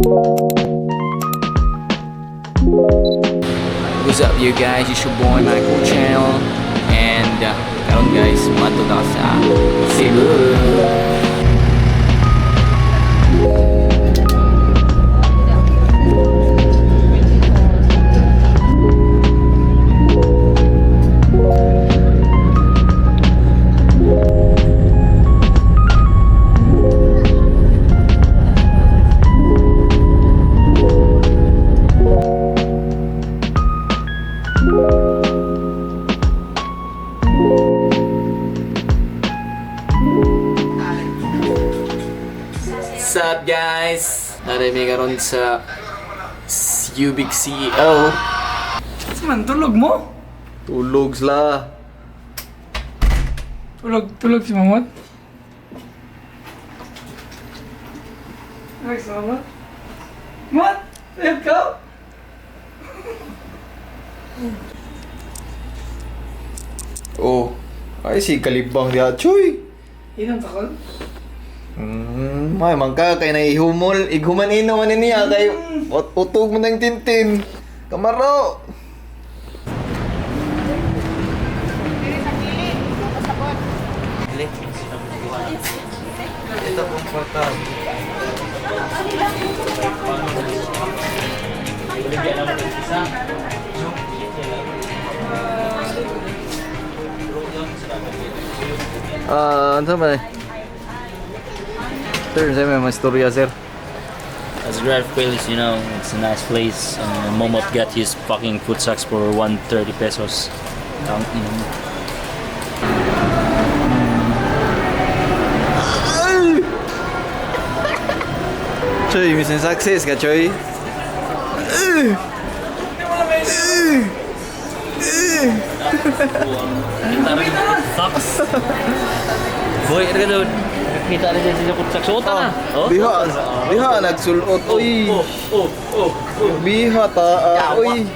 What's up, you guys? It's your boy Michael Channel. And karon guys, mato na sa Cebu. What's up, guys? Narami karon sa Ubik CEO. Sa man, tulog mo? Tulog sila. Tulog, tulog si Mamot? Tulog si Mamot? Mot! Let's go! Oh, ay si kalibang diha, choy. Inom takol? May mangka kay naihumol, ighuman ino man niya kay utog man ng tintin. Kamaro. Ito pong kwarta. Ah, ano man eh? Sir, sa may mga istorya, sir. As a drive place, it's a nice place. Momot got his fucking food sacks for 130 pesos. Tang ina mo. Choy, mission success ka, Choy. Socks. Boy, ano ka doon? Kita na dyan sa food sacks. Suot na. Oh. Diha, diha nagsulot oy. Oh. Biha ta, ah, oy.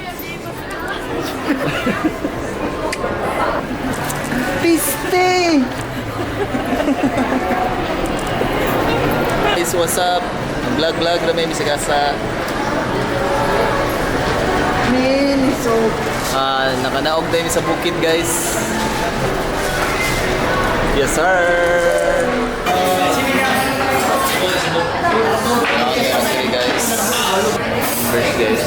Piste. Guys, what's up? Vlog vlog rami mi sa gasa. Ah, nakanaog tayo sa bukid, guys. Yes, sir. Okay, guys. Fresh, guys.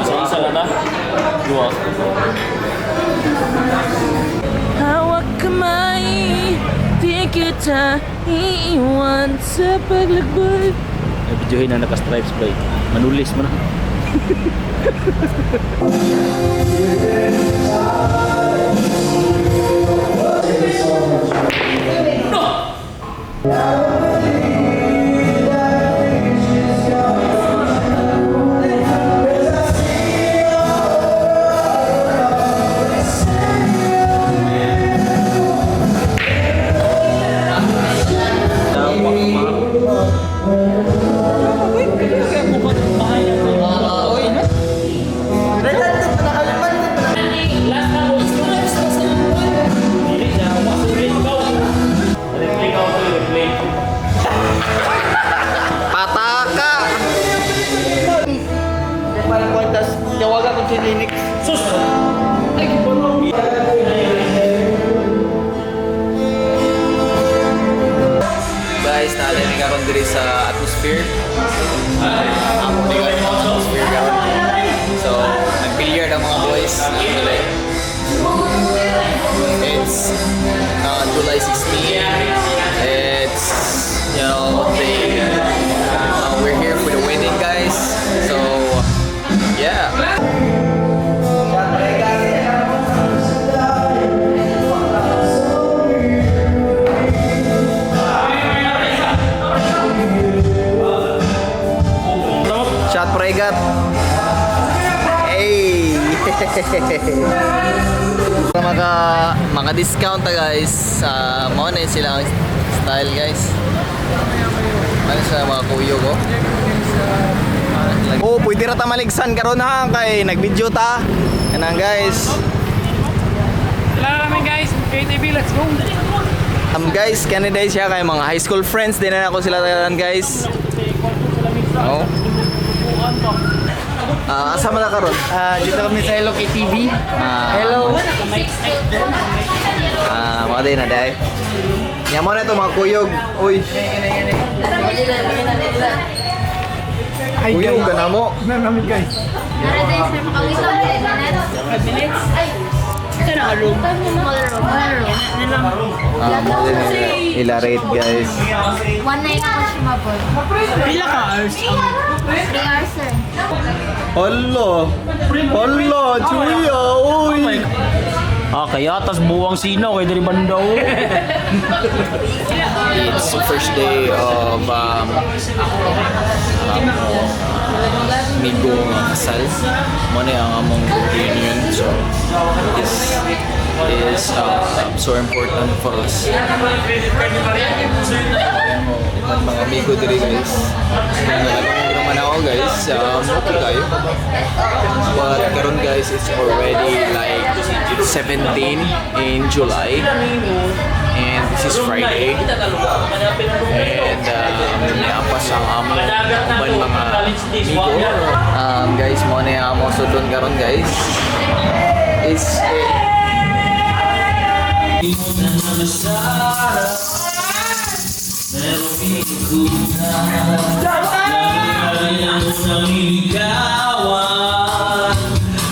Isa-isa lang ba? Dua. Hawak kamay, di kita iiwan sa paglakbay. Ay, videohin na naka-stripes ba eh. Manulis mo na. Pataka. Guys, naalala ni karon diri sa atmosphere. Amo ni karon ang atmosphere karon. So, nag-billiard ang mga boys. Actually. It's July 16. It's you know, they we're here for the wedding, guys. So, yeah. Shot pregat. Hey. Para maka discount ta, guys, sa mao na yun sila ang style, guys. Ano sa mga kuyo ko? Oh, pwede ra ta maligsan karon ha kay nagvideo ta. Kanang guys. TV, let's go. Guys, kanina siya kay mga high school friends din na ako sila tanan, guys. Oh. Ah, asa man na karon? Dito kami sa Hello KTV. Ah, Hello. Ah, mga din na day. Nya mo na to mga kuyog. Uy, Hi, Kuyog ka guys. na mo. Naramid, guys. Ah, mo din ila rate, guys. One night ako sumabot. Pila ka hours? 3 hours, sir. Hala. Hala, chuya, uy. Ah, kaya tas buwang sinaw kay diri banda oh. It's the first day of amigo nga kasal. Mo na ang among reunion. So this is so important for us. Ang mga amigo diri, guys. Nagkaroon naman ako, guys. Okay kayo. But karon, guys, it's already like 17 in July. And this is Friday. And niapas ang among uban mga amigo. Guys, mo na yung among sudlon karon, guys. It's eh,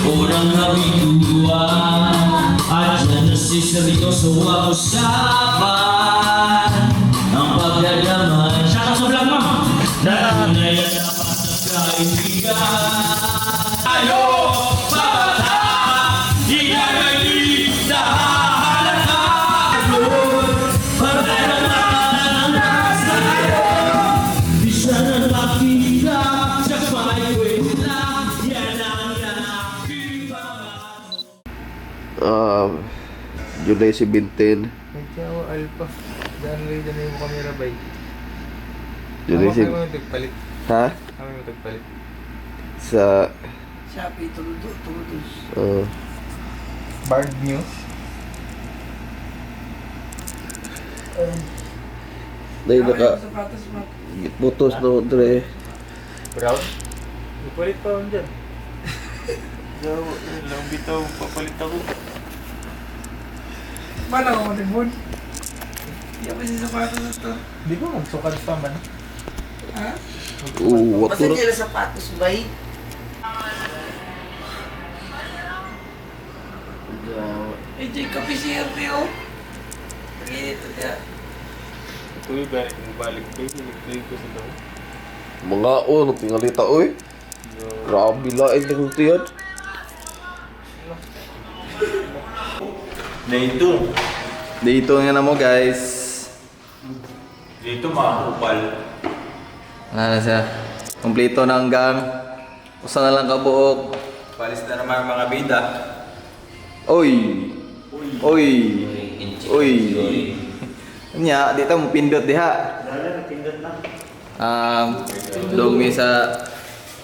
Unang nabiguan at seryoso ang usapan. Ang pagdadamay. Siya ka sa vlog, ma'am. Na tunay na dapat na kaibigan. Tayo, babata, di na naging nahahalata. Di siya nagpakita sa kwenta. Yan ang nakikita. July 17. Medyo alpha. Daan lang dyan yung camera bay. July 17. mo tagpalit. Ha? Kami mo tagpalit. Sa Shopee, tuludo, tuludos. Bard News. Dahil naka Sapatos mo. putos no dre. Brown? Ipalit pa ako dyan. Lang bitaw, papalit ako. Paano ako matibon? Hindi ako sa sapatos to. Hindi ko magsukad pa man. Ha? Oo, Basta wato. nila sapatos, bay. Eh, Jay, kape siya, Pio. Pag-init ito niya. Uy, balik mo balik ko. Tuloy ko sa daw. Mga on, tingalita oy. Grabe lain ng tiyan. Day 2. Dito nga na mo, guys. Dito makakupal. Wala na siya. Kompleto na hanggang. Usa na lang kabuok. Palis na naman ang mga bida. Oy! Oy! Oy! Nya, dito mo pindot diha. Dong mi sa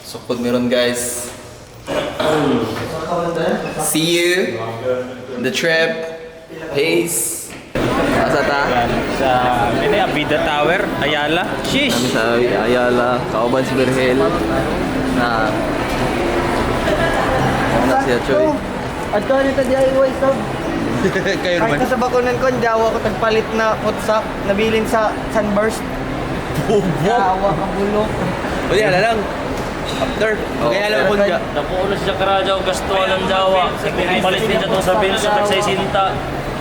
sukod meron, guys. See you the trip. Peace. Asa ta? Sa ano, Abida Tower, Ayala. Sheesh! Kami sa Ayala, kauban si Berhel. Na Ano siya, Choy? Ato nito DIY sub. Kayo Kahit sa bakunan ko, jawa ko tagpalit na putsak, nabilin sa sunburst. Jawa ka bulok. Uli, ala lang. After. Okay, alam ko dyan. Napuulo siya karaja o gasto alam dawa. Palit din siya itong sa bills sa tagsaysita.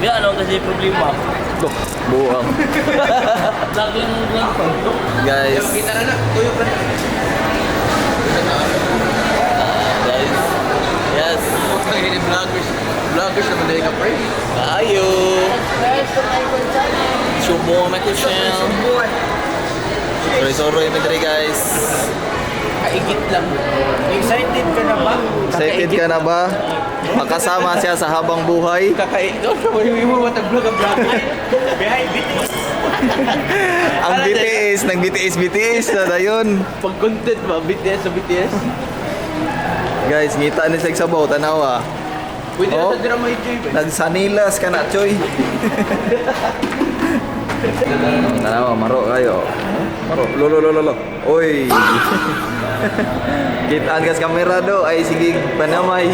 Kaya ano kasi problema. Buang. Vlog lang vlog. Guys. Kita na na. Tuyo pa na. Guys. Yes. Vloggers. Vloggers naman din ka, pre. Tayo. Subo, Michael Shell. Sorry, sorry, madre, guys. Kaigit lang. Excited ka na ba? Excited ka na ba? Makasama siya sa habang buhay. Kakaigit. Oh, mo what a vlog ang vlog. Behind BTS. Ang BTS, nag BTS BTS na dayon. Pag content ba BTS sa BTS? Guys, ngita ni sa sabaw, tanawa. Pwede Oh. na sa drama enjoy ba? Nagsanilas ka na, Choy. Tanawa, maro kayo. Maro. Lolo, lolo, lolo. Oy. Kitaan kas kamera do ay sige panamay.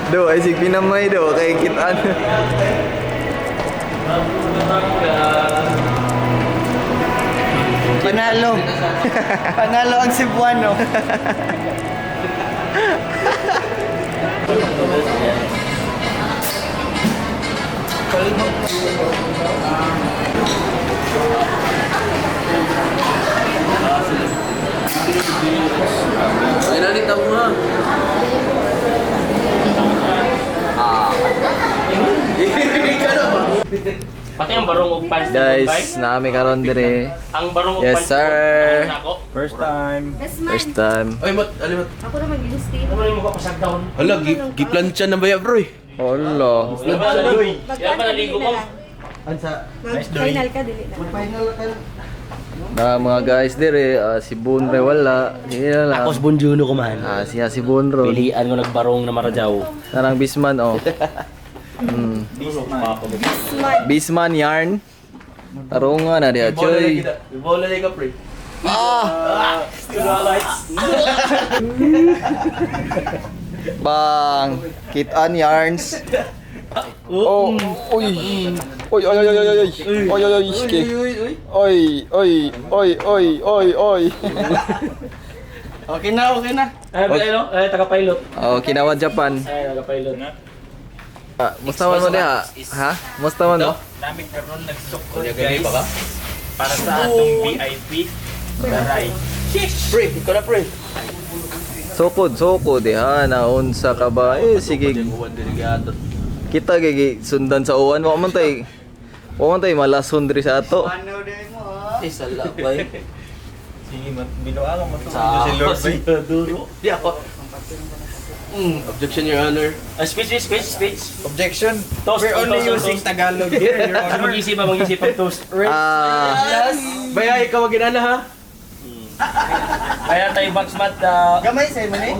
Do ay sige pinamay do kay kitaan. Panalo. Panalo ang Cebuano. Ay, nanit ako nga. Pati ang barong og pants Guys, naami karon dire. Ang barong og Yes, pants. sir. Ako. First time. Best man. First time. Ay, mat, alimot. Ako naman yung-stay. Ano mo yung pasagdown? Hala, giplansya na ba ya, bro eh? Olo. Yan pa Magkano naligo dili mo. na lang? Ansa? Mag-final ka, dili na lang. Final ka. Na mga guys dire, si Bonre wala. Sige na lang. Ako sa Bonjuno ko man. Ah, siya si Bonro. Pilian ko nagbarong na marajaw. Narang Bisman oh. Bisman yarn. Tarungan na diha, Choy. Bola na ka, pre. Bang! Kitaan yarns. Oh, uy. Oy, oy, oy, oy, oy, oy. Oy, oy, oy, sige. Oy, oy, oy, oy, oy, oy. Okay na, okay na. Ay, ano? Ay, taga-pilot. Oh, Kinawa Japan. Ay, taga-pilot. Ah, musta man mo diha? Ha? Musta man mo? Dami karon nagsukod Kanya gani guys. pa ka? Para sa atong VIP. Daray. Pre, ikaw na, pre. Sukod, sukod diha naunsa ka ba? Eh sige. Uwan delegado. Kita gigi sundan sa uwan wa man tay. Wa man tay malason diri sa ato. Ano din mo, ha? Eh, sala, bay. Sige, binuangan mo to. Sa Si Lord bay. Duro. Di ako. Objection, Your Honor. Ah, speech, speech, speech, speech. Objection. Toast, We're only toast, using toast. Tagalog here, Your Honor. Mag-isip pa, mag-isip pa toast. Ah, Baya, ikaw ang ginana, ha? Kaya tayo box mat. Gamay sa man eh.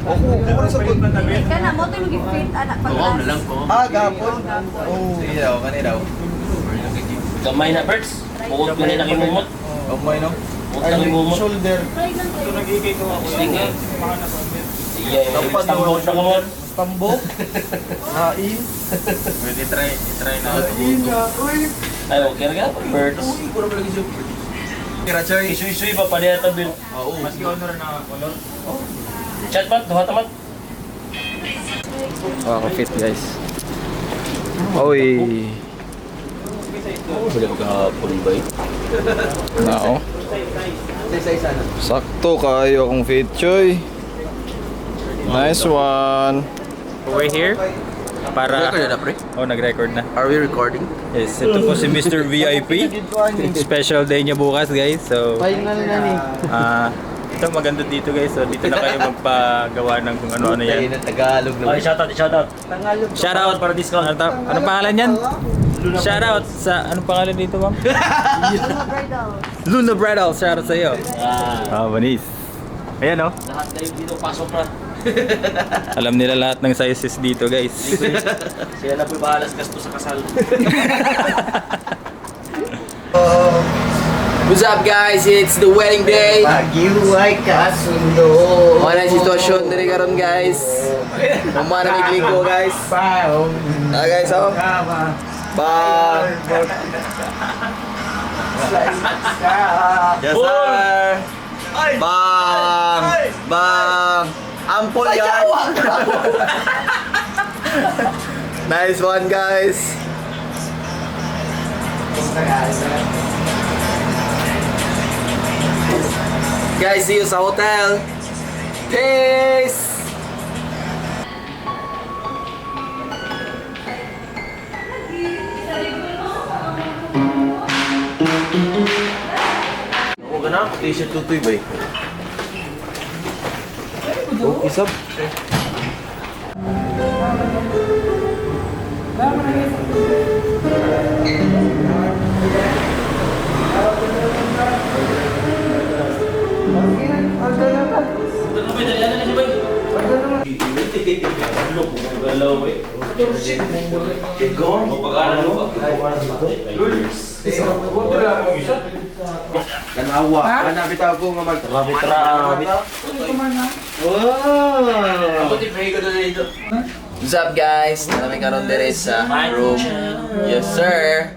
Dili ka na, mo tayo mag-fit, anak, pag Oo, na lang ko. Ah, gapon. Oh. sige daw, kani daw. Gamay na, Berts. Bukod ko na kimumot. Gamay no. Bukod na kimumot. Shoulder. Try lang tayo. Sige. Sige, tambot na kumot. Tambo. Hain. Pwede try, i-try na. Hain na. Uy. Ay, okay na ka, Berts. Kira Choy. Isuy-suy pa pa niya tabi. Oo. Maski honor na color. Chat mat, duha tamat. Oh, ako fit guys. Oy. Wala ko kahapon, bay. Nao. Isa-isa na. Sakto kayo akong fit, Choy. Nice one. We're here para Record na, pre? Oh, nag-record na. Are we recording? Yes, ito po si Mr. VIP. Special day niya bukas, guys. So, Final na ni. ito maganda dito, guys. So, dito na kayo magpagawa ng kung ano-ano yan. ng Tagalog na. Okay, shout out, shout out. Tagalog. Shout out para discount. Ano, anong pangalan yan? Shout out sa anong pangalan dito, ma'am? Luna Bridal. Luna Bridal, shout out sa iyo. Ah, Ah, manis. Ayan oh. lahat kayo dito, pasok na. Alam nila lahat ng sizes dito, guys. Sila na po bahala sa gasto sa kasal. What's up, guys? It's the wedding day. Bagyo ay kasundo. Wala yung sitwasyon diri karon, guys. Uma na may liko, guys. Wow. Ah, guys, oh. Tama. Bye. Yes, sir. Bang! Bang! Ampol yan! Nice one, guys! Guys, see you sa hotel. Peace! Ako ka na, t-shirt tutoy ba eh? Oh, isap. What's up, guys? Nalami karon dire sa room. Yes, sir.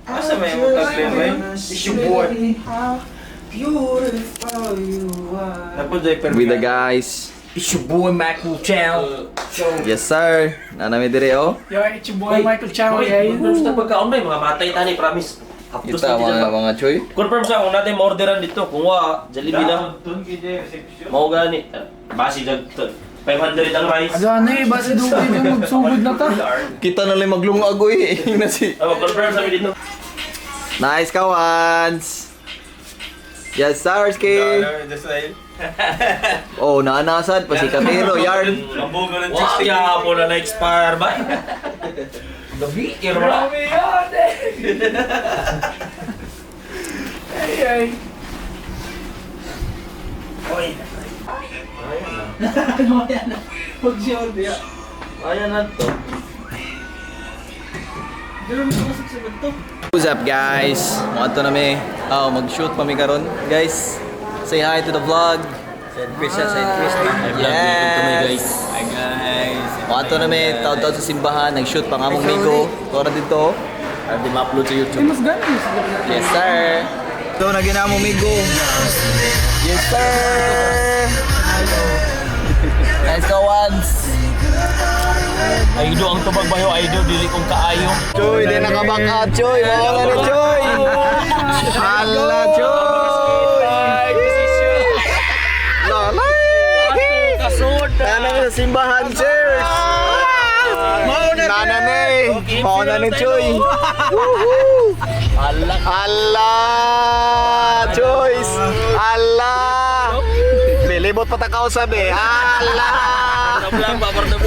Asa may magkaklem? It's your boy. Tapos ay With the guys. It's your boy Michael Chow. Yes, sir. Nanami dire oh. Yo, it's your boy Michael Chow, yeah. Basta pagkaon ba, mga matay tani, promise. Hapdos Kita na mga dito. mga choy. Confirm sa kung natin ma-orderan dito. Kung wa, Jollibee lang. Mao gani. Basi jag 500 ang rice. Ano ano eh, basta doon kayo magsugod na ta. Kita na lang maglungag oy. Na si. Oh, confirm sa dito. Nice kawans. Yes, sir, ski. Oh, naanasad pa si Katero yarn. Wa kaya po na na-expire ba? Gabi, kira wala. Grabe yun eh. Ay, ay. Ayan na to. What's up, guys? Mga na mi. Oh, mag-shoot pa mi karon. Guys, say hi to the vlog. Send Chris, send Chris. Yes. Hi guys. Mga na mi, taon-taon sa simbahan, nag-shoot pa nga among migo. Tora dito. Hindi ma-upload sa YouTube. Mas ganun. Yes, sir. Ito na ginamo migo. Yes, sir. Nice kawans. Aido ang tubag bayo, aido dili kong kaayo. Choy, di naka-back out, Choy. Mawala na, Choy. Hala, Choy. Lala. Nana sa simbahan, cheers. Nana ni. Mauna ni Choy. Woohoo. Ala. Choice. Ala. Lilibot pa ta kausap eh. Ala. Tablang ba, tablang.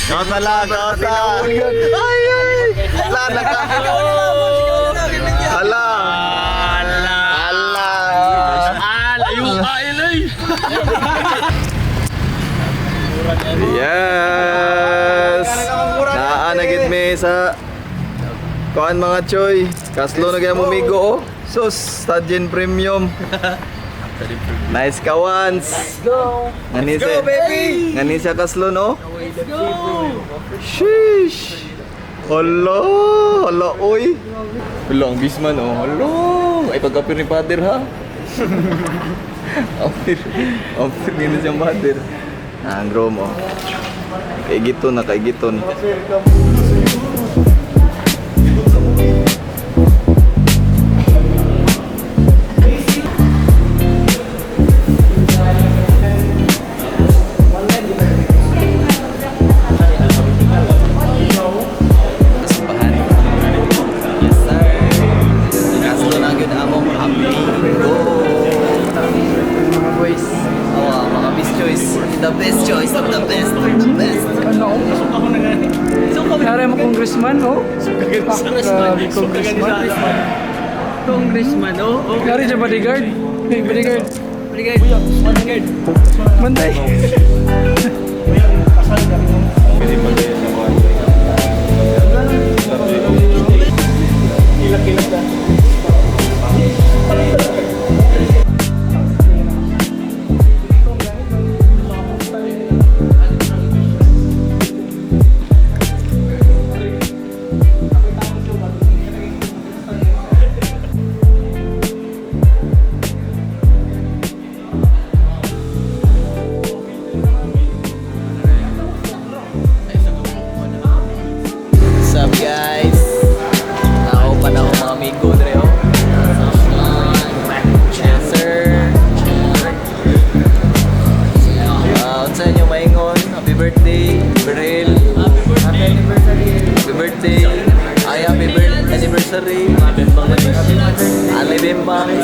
Kausa lang, kausa. Ay, ay. Ala, naka. Ala. Ala. Ala. Layo ka, ilay. Yes! Naa na gid mi sa kuan mga choy. Kaslo na gyud mo migo oh. Sus, Stadion Premium. Nice kawans. Let's go. Ngani Let's go, baby. Ngani siya kaslo no? Let's go. Sheesh. Hala, hala oy. Hala, ang bisman oh. Hala, ay pagkapir ni father ha. Apir, apir ni siyang father. Ah, ang room oh. Kaigiton na kaigiton. Simbahan. Yes, sir. Kaslo na gyud among amigo. Mga boys. Oh, mga best choice. The best choice of the best of the best. Nara mo congressman, oh. Congressman. Congressman. Congressman, oh. Nara siya bodyguard. Hey, bodyguard. Bodyguard. Bodyguard. Bantay. What's up, guys? Nao pa na ako mga amigo dre oh. Yes, sir. Ah, unsa inyo maingon? Happy birthday, Beril. Happy anniversary. Happy birthday. Ay, happy birthday anniversary. Ali Bembang.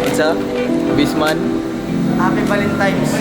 Unsa? Bisman. Happy Valentine's.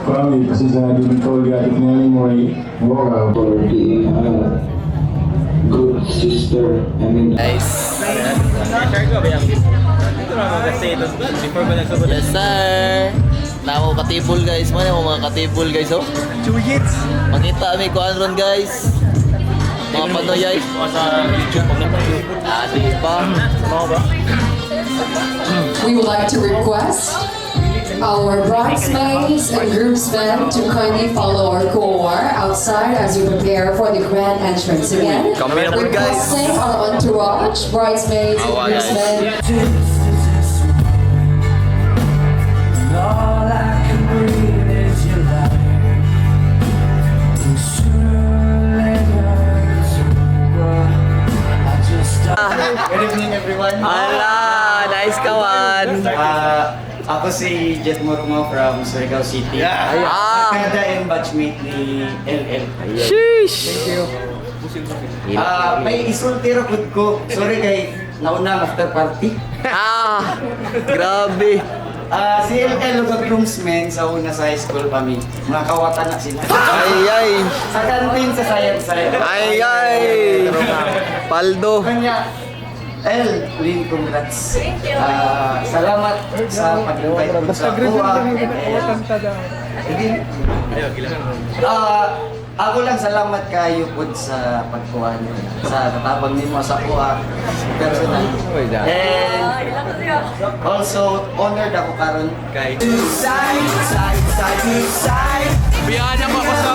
Kami, pasensya na din ko, galit niya ni Moy, Bora. For being a good sister. I mean, Nice. Share ko ba yan? Dito na mag-status ba? Before ba nagsugod? Yes, sir. Nako katibol guys, mo na mga katibol guys oh. Chuyits! Makita mi kuan ron guys. Mga panoyay. Sa YouTube, pag Ah, sige pa. We would like to request our bridesmaids and groomsmen to kindly follow our core outside as we prepare for the grand entrance again. Kami na po, guys. Requesting our entourage, bridesmaids and Awa, guys. groomsmen. Good evening, everyone. Ala, nice kawan. Ah, ako si Jet Mormo from Surigao City. Ah. Kada and batchmate ni LL. Sheesh. Ah, may isulti ra pud ko. Sorry kay nauna ang after party. Ah, grabe. Ah, si LL ug ang groomsmen sa una sa high school pa mi. Mga kawatan na sila. Ay ay. Sa canteen sa science side. Ay ay. Paldo. Kanya, El, Lynn, congrats. Thank you. Ah, salamat sa pag-invite ko sa kuha. Ah, ako lang salamat kayo po sa pagkuha niyo, sa tatabang nimo sa kuha personal. And also honored ako karon kay Biyana pa ako sa